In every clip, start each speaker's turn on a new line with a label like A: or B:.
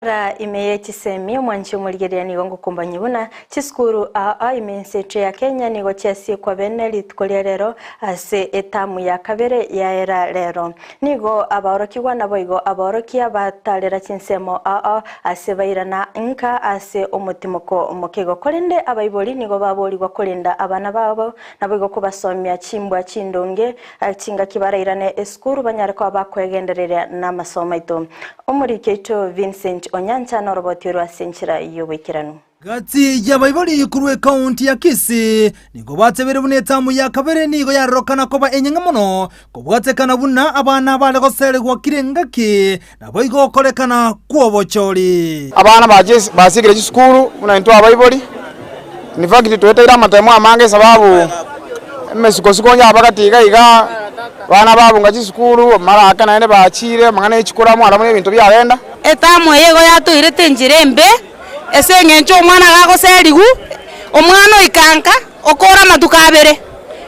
A: Ara ime ye chisemi, omwanchi omorigereria nigo ngokumbanyia buna chisukuru aa ime ense ya Kenya nigo chiasiekwa bene rituko ria rero ase etamu ya kabere yaera rero. Nigo abaorokigwa naboigo abaorokia batarera chinsemo aa ase bairana nka ase omotimoko omokego. Korende abaibori nigo baborigwa korenda abana babo naboigo kobasomia chimbwa chindonge chingaki barairane esukuru banyare koba bakwegendereria namasomo aito. Omoriki oito Vincent Onyancha noroboti orwo ase enchera y'oboikeranu.
B: Gati y'abaibori korwa ekaunti ya Kisii nigo batebire buna etamu ya kabere nigo yarorokana koba enyeng'e mono kobwatekana buna abana bare goseregwa kera engaki naboigo gokorekana kw'obochori.
C: Abana basiekire chisukuru buna intwe abaibori, in fact tweteire amatemo amange esababu emesukosuko onye abagati iga iga, abana babunga chisukuru, mara ake naende bachire, amang'ana ya chikura mwarora buna ebinto biagenda.
D: Etamu eye igo yatoirete enchera embe, ase eng'encho omwana gagoserigwa, omwana oika nka, okora amatuko abere,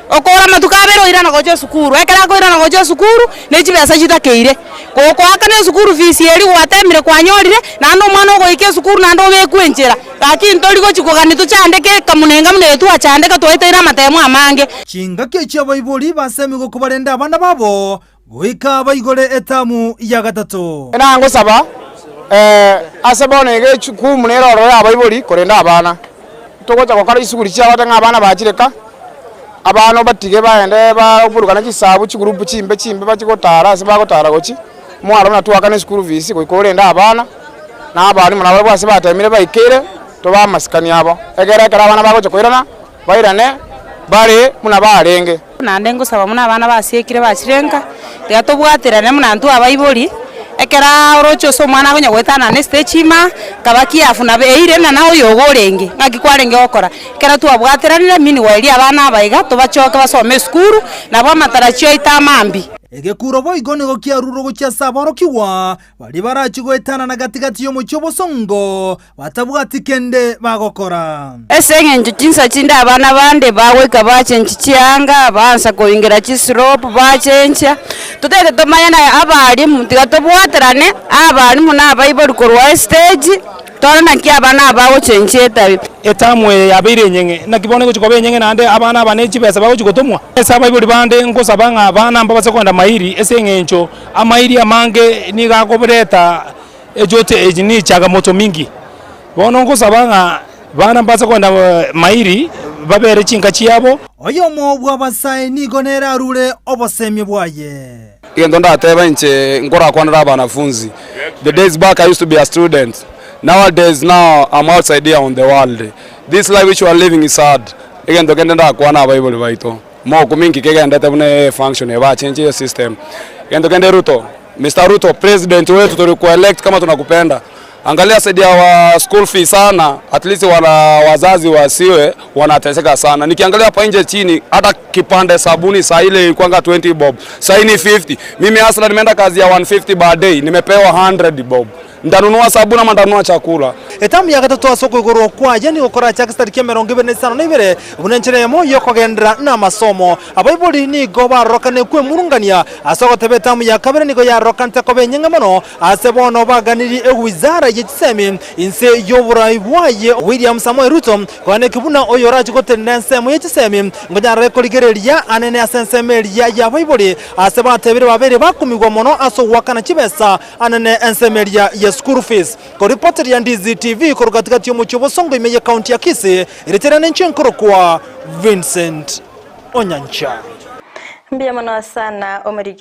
D: okora amatuko abere oirana gocha esukuru, ekero akoirana gocha esukuru, ne chibesa chitakeire, gokoakana esukuru fees eria gwatemire kwanyorire, naende omwana ogoika esukuru naende obekwe enchera, gaki ntori gochi kogania tochandeke ekamunenga buna eye twachandeka twaeteire amatemo amange.
B: Chingaki echio abaibori basemigwe kobarenda abana babo goika baigore etamu ya gatato.
C: Nangosaba ase bono iga echukumu nere ororo y'abaibori korenda abana. Togocha gokora chisuguri chiabo ng'a abana bachire ka, abana obatige bagende baburukane chisabu chigurupu chimbe chimbe bachie gotara ase bagotara gochia, mwaro buna twakana eschool fees goika orende abana, na abalimu nabarabwo ase batemire baikeire, tobae amasikani abo, egere ekero abana bagocha koirana, bairane bare buna barenge.
D: Naende ngosaba buna abana basiekire bachire nka, tiga tobwaterane buna intwe abaibori, ekero oroche ase omwana akonya goetanana estage ime aa, kaba kiafu nabo eire ng'a naye oyo iga orenge, ng'aki kwarenge gokora. Ekero twabwateranire meanwhile abana aba iga, tobachoke basome esukuru, nabo amatarajio aito amambia.
B: Egekuro boigo nigo kiarurwe gochia ase aborokigwa baria barachie goetanana gati-gati y'omochie obosongo, batabwati kende bagokora.
D: Ase engencho chinsa chinde abana bande bagoika bachenchia chianga, baansa koingera chislope bachenchia, totagete tomanye naye abalimu tiga tobwaterane, abalimu na abaibori korwa estage, tore naki abana aba bagochenchia etabi.
E: Etamu eye yabeire enyeng'e, naki bono egochia koba enyeng'e naende abana aba ne chibesa bagochia gotomwa? Ase abaibori bande nkosaba ng'a abana mbabase kogenda mairi ase eng'encho amairi amange nigo akobreta Echote echi nichagamoto mingi. Bono nkosaba ng'a bana mbase kogenda mairi, babere chinka chiabo.
B: Oyomo bw'abasae nigo nere arure obosemia bwaye.
C: Egento ndateba inche nkorakwanera abanafunzi, the days back I used to be a student, nowadays now I'm outside here on the world, this life which we are living is hard, egento kende ndakwane abaibori baito, mokumia inki kegendete buna efunction eye bachenchire system, egento kende Ruto. Mister Ruto president wetu tulikuelect kama tunakupenda angalia saidia wa school fee sana at least wana wazazi wasiwe wanateseka sana nikiangalia hapa nje chini hata kipande sabuni saa ile ilikuwanga 20 bob saa hii ni 50 mimi hustler nimeenda kazi ya 150 per day nimepewa 100 bob ntanunua sabuni ama ntanunua chakula
B: Etamu ya gatato ase okoigorwa kwaye nigo korachake chitariki 25 buna enchera eyemo y'okogenderera namasomo. Abaibori nigo barorokane kwemurungania Ase ogoteba etamu ya kabere nigo yarokanete koba enyeng'e mono, ase bono baganirie ewizara ye chisemi inse y'oborai bwaye William Samoei Ruto koaneki buna oyo orache gotenena ensemo ye chisemi nkonyarare korigereria anene ase ensemo eria y'abaibori ase batebire babeire bakumigwa mono ase ogoakana chibesa anene ensemo eria ye school fees. Koripoteria Ndizi TV korwa gatigati y'omochie o Bosongo ime ye county ya Kisii, erieta riane inche nkorokwa Vincent Onyancha.
A: Mbuya mono sana omoriki.